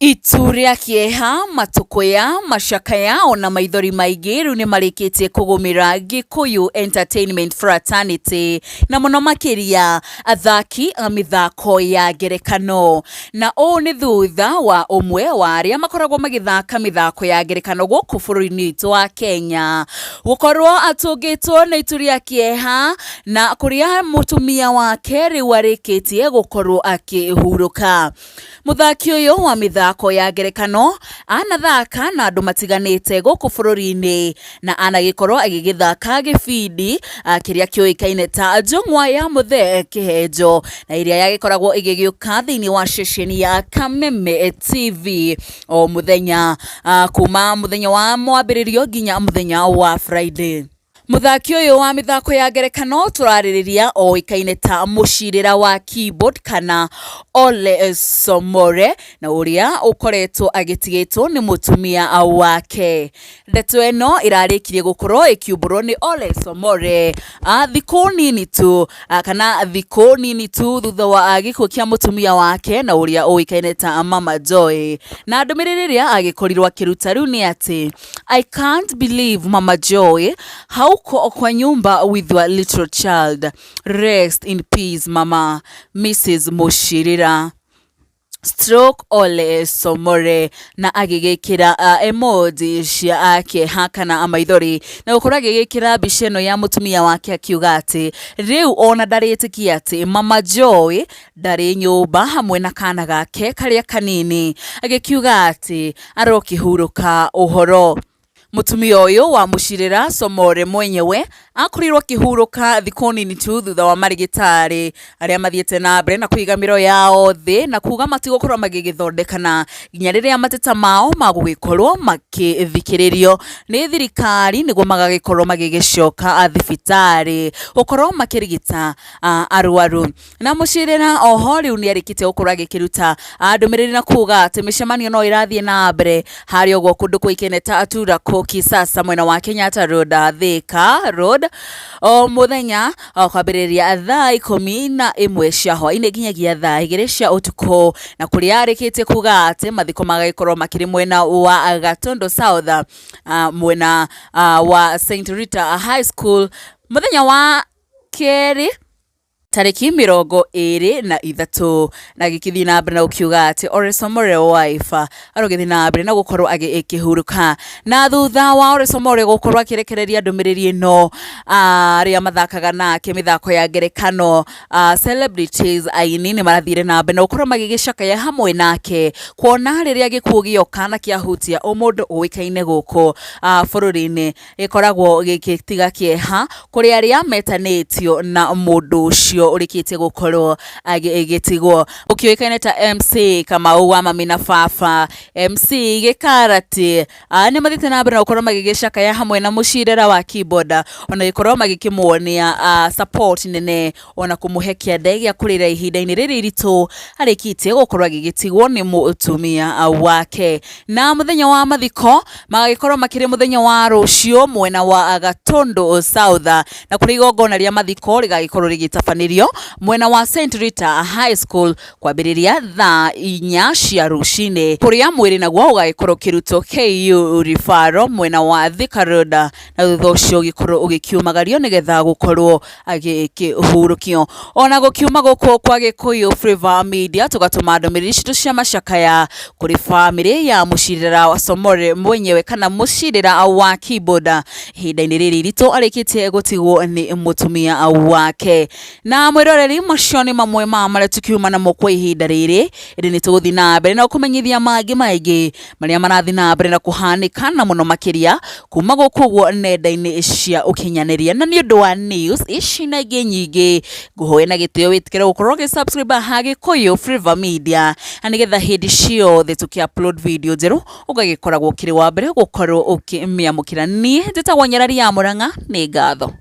Itu rĩa kĩeha, matũkũya, macakaya ona maithori maingĩ rĩu nĩmarĩkĩtie kũgũmĩra Gĩkũyũ Entertainment Fraternity na mũno makĩria athaki a mĩthako ya ngerekano. Na ũũ nĩ thutha wa ũmwe wa arĩa makoragwo magĩthaka mĩthako ya ngerekano gũkũ bũrũri-inĩ witũ wa Kenya gũkorwo atũngĩtwo nĩ itu rĩa kĩeha na kũrĩa mũtumia wake rĩu arĩkĩtie gũkorwo akĩhurũka. Mũthaki ũyũ wa mĩthako ya ngerekano anathaka na andũ matiganĩte gũkũ bũrũri-inĩ na anagĩkorwo agĩgĩthaka gĩbindi kĩrĩa kĩũĩkaine ta Njũng'wa ya Mũthee Kĩhenjo na ĩrĩa yagĩkoragwo ĩgĩgĩũka thĩinĩ wa ceceni ya Kameme TV o mũthenya kuma mũthenya wa mwambĩrĩrio nginya mũthenya wa Friday. Mũthaki ũyũ wa mĩthako ya ngerekano tũrarĩrĩria oĩkaine ta mũcirĩra wa keyboard kana Ole Somore na ũrĩa ũkoretwo agĩtigĩtwo nĩ mũtumia wake. Ndeto ĩno ĩrarĩkirie gũkorwo ĩkiumbũrwo nĩ Ole Somore thikũ nini tu kana thikũ nini tu thutha wa gĩkuũ kĩa mũtumia wake na ũrĩa ũĩkaine ta Mama Joy. Na ndũmĩrĩri ĩrĩa agĩkorirwo akĩruta rĩu nĩ atĩ I can't believe Mama Joy hauko kwa nyumba with your little child. Rest in peace mama. Mrs. Mushirira. Stroke Ole Somore na agĩgĩkĩra emoji cia kĩeha kana maithori na gũkorwo agĩgĩkĩra mbica ĩno ya mũtumia wake akiuga atĩ rĩu ona ndarĩtĩkia atĩ Mama Joy ndarĩ nyũmba hamwe na kana gake karĩa kanini agĩkiuga atĩ arokĩhurũka ũhoro. Mũtumia ũyũ wa mũcirĩra Somore mwenyewe akorirwo akĩhurũka thikũ nini tu thutha wa marĩgĩtarĩ arĩa mathiĩte na mbere na kũiga mĩro yao thĩ na kuga matigũkorwo magĩgĩthondekana nginya rĩrĩa mateta mao magũgĩkorwo makĩthikĩrĩrio nĩ thirikari nĩguo magagĩkorwo magĩgĩcoka thibitarĩ gũkorwo makĩrigita arwaru. Na mũcirĩra oho rĩu nĩ arĩkĩtie gũkorwo agĩkĩruta ndũmĩrĩri na kuga atĩ mĩcemanio no ĩrathiĩ na mbere harĩa ũguo kũndũ kũĩkaine ta Turako Kisasa mwena wa Kenyatta Road, Thika Road o mũthenya kwambĩrĩria thaa 11 cia hwaĩ-inĩ nginyagia thaa 2 cia ũtukũ, na kũrĩa arĩkĩtie kuga atĩ mathiko magagĩkorwo makĩrĩ mwena wa Gatundu South, mwena wa St Rita High School mũthenya wa kerĩ tarĩki 23, na gĩkĩthiĩ na mbere na gũkiuga atĩ Ole Somore wife arogĩthiĩ na mbere na gũkorwo agĩkĩhurũka. Na thutha wa Ole Somore gũkorwo akĩrekereria ndũmĩrĩri ĩno, arĩa mathakaga nake mĩthako ya ngerekano, celebrities aini nĩ marathire na mbere na gũkorwo magĩgĩcakaya hamwe nake kuona rĩrĩa gĩkuũ gĩoka na kĩahutia o mũndũ ũĩkaine gũkũ bũrũri-inĩ gĩkoragwo gĩgĩtiga kĩeha kũrĩ arĩa metanĩtio na mũndũ ũcio ũrĩkĩtie gũkorwo agĩtigwo. Ũkĩũĩkaine ta MC Kamau wa mami na baba, MC Gĩkarati, nĩ mathiĩte na mbere na gũkorwo magĩgĩcakaya hamwe na mũcirĩra wa keyboard ona gĩkorwo magĩkĩmuonia support nene ona kũmũhe kĩande gĩa kũrĩra ihinda-inĩ rĩrĩ iritũ arĩkĩtie gũkorwo agĩgĩtigwo nĩ mũtumia wake. Na mũthenya wa mathiko magagĩkorwo makĩrĩ mũthenya wa rũciũ mwena wa Gatundu South, na kũrĩ igongona rĩa mathiko rĩgagĩkorwo rĩgĩtabanĩrio mwena wa St Rita High School kwambĩrĩria thaa 4 cia rũcinĩ, kũrĩa mwĩrĩ naguo ũgagĩkorwo ũkĩrutwo KU Referral mwena wa Thika Road, na thutha ũcio ũgĩkorwo ũgĩkiumagario nĩgetha gũkorwo agĩkĩhurũkio. Ona gũkiuma gũkũ kwa Gĩkũyũ Flavour Media tũgatũma ndũmĩrĩri citũ cia macakaya kũrĩ bamĩrĩ ya mũcirĩra wa Somore mwenyewe kana mũcirĩra wa keyboard ihinda-inĩ rĩrĩ iritũ arĩkĩtie gũtigwo nĩ mũtumia wake. Na mwĩroreri, macio nĩ mamwe ma marĩa tũkiuma namo kwa ihinda rĩrĩ, ĩndĩ nĩ tũgũthiĩ na mbere na gũkũmenyithia mangĩ maingĩ marĩa marathiĩ na mbere na kũhanĩka na mũno makĩria kuma gũkũ ũguo nenda-inĩ cia ũkinyanĩria. Na nĩ ũndũ wa news ici na ingĩ nyingĩ, ngũhoe na gĩtĩo wĩtĩkĩre gũkorwo ũgĩ subscribe ha Gĩkũyũ Flavour Media, na nĩgetha hĩndĩ ciothe tũkĩ upload video njerũ ũgagĩkoragwo ũkĩrĩ wa mbere gũkorwo ũkĩmĩamũkĩra. Niĩ njĩtagwo Nyarari ya Mũrang'a, nĩ ngatho.